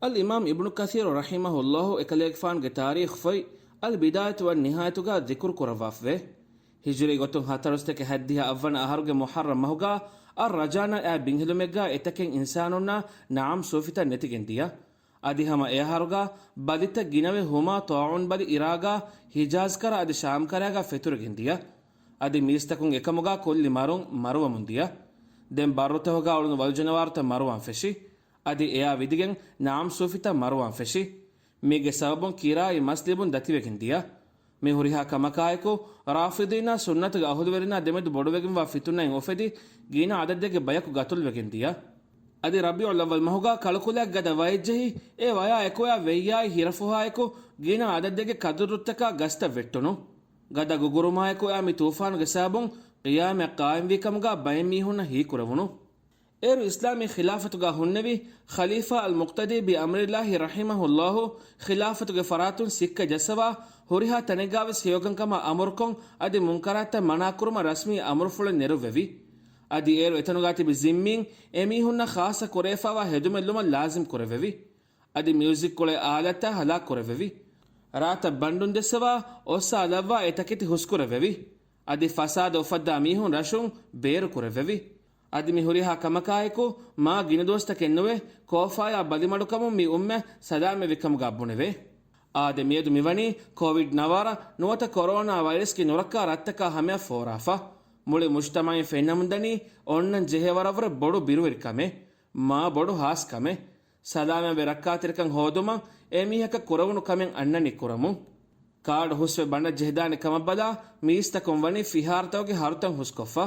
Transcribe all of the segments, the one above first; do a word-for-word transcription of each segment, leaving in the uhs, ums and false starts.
އަލް އިމާމް އިބްނު ކަސީރު ރަޙިމަހުﷲ އެކަލޭގެފާނުގެ ތާރީޚު ފޮތް އަލް ބިދާޔަތު ވައް ނިހާޔަތުގާ ޛިކުރު ކުރައްވާފަވޭ. ހިޖުރީ ގޮތުން ހަތަރުސަތޭކަ ހަތްދިހަ އަށްވަނަ އަހަރުގެ މުޙައްރަމް މަހުގާ އައް ރަޖާނަށް އައި ބިންހެލުމެއްގާ އެތަކެއް އިންސާނުންނާ ނަޢަމް ސޫފިތައް ނެތިގެން ދިޔަ. އަދި ހަމަ އެ އަހަރުގާ ބަލިތައް ގިނަވެ ހުމާ ޠާޢޫން ބަލި އިރާގާ ހިޖާޒް ކަރަ އަދި ޝާމް ކަރައިގާ ފެތުރެގެން ދިޔަ. އަދި މީސްތަކުން އެކަމުގާ ކުއްލި މަރުން މަރުވަމުން ދިޔަ. ދެން ބައްރުތަކުގާ އުޅުނު ވަލުޖަނަވާރުތައް މަރުވާން ފެށި. އަދި އެއާ ވިދިގެން ނަޢަމް ސޫފިތައް މަރުވާން ފެށި. މީގެ ސަބަބުން ކިރާއި މަސްލިބުން ދަތިވެގެން ދިޔަ. މި ހުރިހާ ކަމަކާއެކު، ރާފިޟީންނާ ސުންނަތުގެ އަހުލުވެރިންނާ ދެމެދު ބޮޑުވެގެންވާ ފިތުނައެއް އުފެދި، ގިނަ އަދަދެއްގެ ބަޔަކު ގަތުލުވެގެން ދިޔަ. އަދި ރަބީޢުލް އައްވަލް މަހުގާ ކަޅުކުލައިގެ ގަދަ ވައެއްޖެހި، އެ ވަޔާ އެކުއެއާ ވެއްޔާއި ހިރަފުހާއެކު ގިނަ އަދަދެއްގެ ކަދުރުއްތަކާ ގަސްތައް ވެއްޓުނު. ގަދަ ގުގުރުމާއެކު އެއާ މި ތޫފާނުގެ ސަބަބުން ޤިޔާމަތް ޤާއިމްވީ ކަމުގާ ބައެއް މީހުންނަށް ހީކުރެވުނު. އޭރު އިސްލާމީ ޚިލާފަތުގާ ހުންނެވި ޚަލީފާ އަލް މުޤްތަދީ ބި އަމްރިއްލާހި ރަޙިމަހުﷲ، ޚިލާފަތުގެ ފަރާތުން ސިއްކަ ޖައްސަވާ، ހުރިހާ ތަނެއްގާވެސް ހެޔޮކަންކަމާ އަމުރުކޮށް، އަދި މުންކަރާތްތައް މަނާކުރުމަށް ރަސްމީ އަމުރުފުޅެއް ނެރުއްވެވި. އަދި އޭރު އެތަނުގާ ތިބި ޒިންމީން އެމީހުންނަށް ޚާއްޞަ ކުރެވިފައިވާ ހެދުމެއް ލުމަށް ލާޒިމް ކުރެއްވެވި. އަދި މިއުޒިކް ކުޅޭ އާލަތްތައް ހަލާކު ކުރެއްވެވި. ރާތައް ބަންޑުން ޖެއްސަވާ، އޮއްސާ ލައްވާ އެ ތަކެތި ހުސްކުރެއްވެވި. އަދި ފަސާދަ އުފައްދާ މީހުން ރަށުން ބޭރު ކުރެއްވެވި. އަދި މި ހުރިހާ ކަމަކާއެކު، މާ ގިނަ ދުވަސްތަކެއް ނުވެ، ކޯފާޔާ ބަލިމަޑުކަމުން މި އުއްމަތް ސަލާމަތްވި ކަމުގާ ބުނެވޭ. އާދެ، މިއަދު މިވަނީ ކޯވިޑް ނަވާރަ ނުވަތަ ކޮރޯނާ ވައިރަސްގެ ނުރައްކާ ރަށްތަކާ ހަމަޔަށް ފޯރާފަ. މުޅި މުޖްތަމަޢީން ފެންނަމުންދަނީ އޮންނަން ޖެހޭ ވަރަށްވުރެ ބޮޑު ބިރުވެރިކަމެއް. މާ ބޮޑު ހާސް ކަމެއް. ސަލާމަތްވެ ރައްކާތެރިކަން ހޯދުމަށް އެމީހަކަށް ކުރެވުނު ކަމެއް އަންނަނީ ކުރަމުން. ކާޑު ހުސްވެ ބަނޑަށް ޖެހިދާނެ ކަމަށް ބަލާ، މީސްތަކުން ވަނީ ފިހާރަތަކުގެ ހަރުތައް ހުސްކޮށްފަ.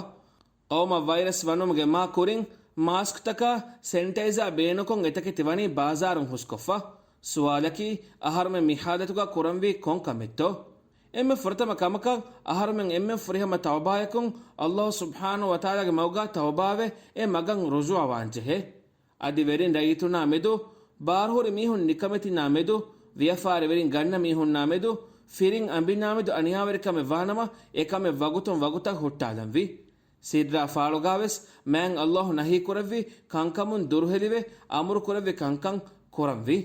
ޤައުމަށް ވައިރަސް ވަނުމުގެ މާ ކުރިން، މާސްކްތަކާ ސެނިޓައިޒާ ބޭނުންކޮށް އެތަކެތި ވަނީ ބާޒާރުން ހުސްކޮށްފަ. ސުވާލަކީ، އަހަރުމެން މި ހާލަތުގާ ކުރަންވީ ކޮން ކަމެއްތޯ؟ އެންމެ ފުރަތަމަ ކަމަކަށް، އަހަރުމެން އެންމެން ފުރިހަމަ ތައުބާޔަކުން، ﷲ ސުބްޙާނަހޫ ވަތަޢާލާގެ މަގުގާ ތައުބާވެ، އެ މަގަށް ރުޖޫޢަވާންޖެހޭ. އަދި ވެރިން ރައްޔިތުންނާ މެދު، ބާރުހުރި މީހުން ނިކަމެތިންނާ މެދު، ވިޔަފާރިވެރިން ގަންނަ މީހުންނާ މެދު، ފިރިން އަނބިންނާ މެދު އަނިޔާވެރިކަމެއް ވާނަމަ، އެކަމެއް ވަގުތުން ވަގުތަށް ހުއްޓާލަންވީ. ސިއްރާ ފާޅުގާވެސް މާތް ﷲ ނަހީކުރެއްވި ކަންކަމުން ދުރުހެލިވެ، އަމުރުކުރެއްވި ކަންކަން ކުރަންވީ.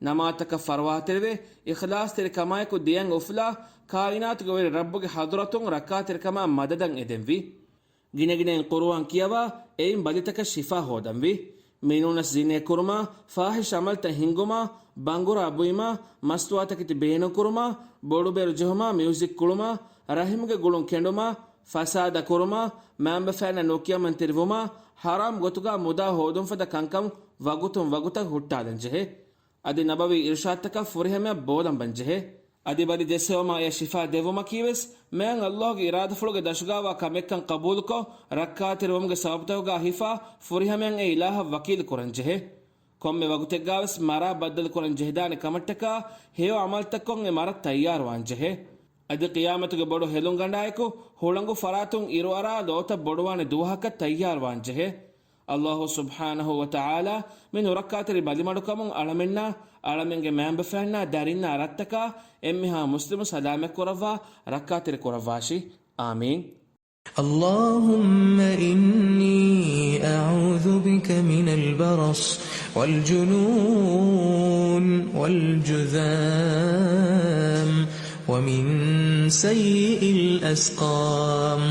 ނަމާދުތަކަށް ފަރުވާތެރިވެ، އިޚްލާޞްތެރިކަމާއެކު ދެއަތް އުފުލާ، ކާއިނާތުގެ ވެރި ރައްބުގެ ޙަޟްރަތުން ރައްކާތެރިކަމާ މަދަދަށް އެދެންވީ. ގިނަގިނައިން ޤުރުއާން ކިޔަވާ، އެއިން ބަލިތަކަށް ޝިފާ ހޯދަންވީ. މިނޫނަސް ޒިނޭ ކުރުމާ، ފާޙިޝް ޢަމަލްތައް ހިންގުމާ، ބަނގުރާ ބުއިމާ، މަސްތުވާތަކެތި ބޭނުންކުރުމާ، ބޮޑުބޭރު ޖެހުމާ، މިއުޒިކް ކުޅުމާ، ރަޙިމުގެ ގުޅުން ކެނޑުމާ، ފަސާދަ ކުރުމާ، މައިންބަފައިންނާ ނުކިޔަމަންތެރިވުމާ، ޙަރާމް ގޮތުގާ މުދާ ހޯދުން ފަދަ ކަންކަން ވަގުތުން ވަގުތަށް ހުއްޓާލަންޖެހޭ. އަދި ނަބަވީ އިރުޝާދުތަކަށް ފުރިހަމަޔަށް ބޯލަނބަންޖެހޭ. އަދި ބަލި ޖެއްސެވުމާ އެ ޝިފާ ދެއްވުމަކީވެސް މާތް ﷲގެ އިރާދަފުޅުގެ ދަށުގާވާ ކަމެއްކަން ޤަބޫލުކޮށް، ރައްކާތެރިވުމުގެ ސަބަބުތަކުގާ ހިފާ ފުރިހަމަޔަށް އެ އިލާހަށް ވަކީލު ކުރަންޖެހޭ. ކޮންމެ ވަގުތެއްގާވެސް މަރާ ބައްދަލު ކުރަން ޖެހިދާނެ ކަމަށްޓަކާ ހެޔޮ ޢަމަލުތައްކޮށް އެ މަރަށް ތައްޔާރުވާންޖެހޭ. އަދި ޤިޔާމަތުގެ ބޮޑު ހެލުންގަނޑާއެކު ހުޅަނގު ފަރާތުން އިރުއަރާ ލޯތައް ބޮޑުވާނެ ދުވަހަކަށް ތައްޔާރުވާންޖެހޭ. ﷲ ސުބްޙާނަހޫ ވަތަޢާލާ މި ނުރައްކާތެރި ބަލިމަޑުކަމުން އަޅަމެންނާ، އަޅަމެންގެ މައިންބަފައިންނާ، ދަރިންނާ ރަށްތަކާ އެންމެހާ މުސްލިމު ސަލާމަތްކުރައްވާ، ރައްކާތެރިކުރައްވާށި. އާމީން. اللهم إني أعوذ بك من البرص والجنون والجذام ومن سيء الأسقام.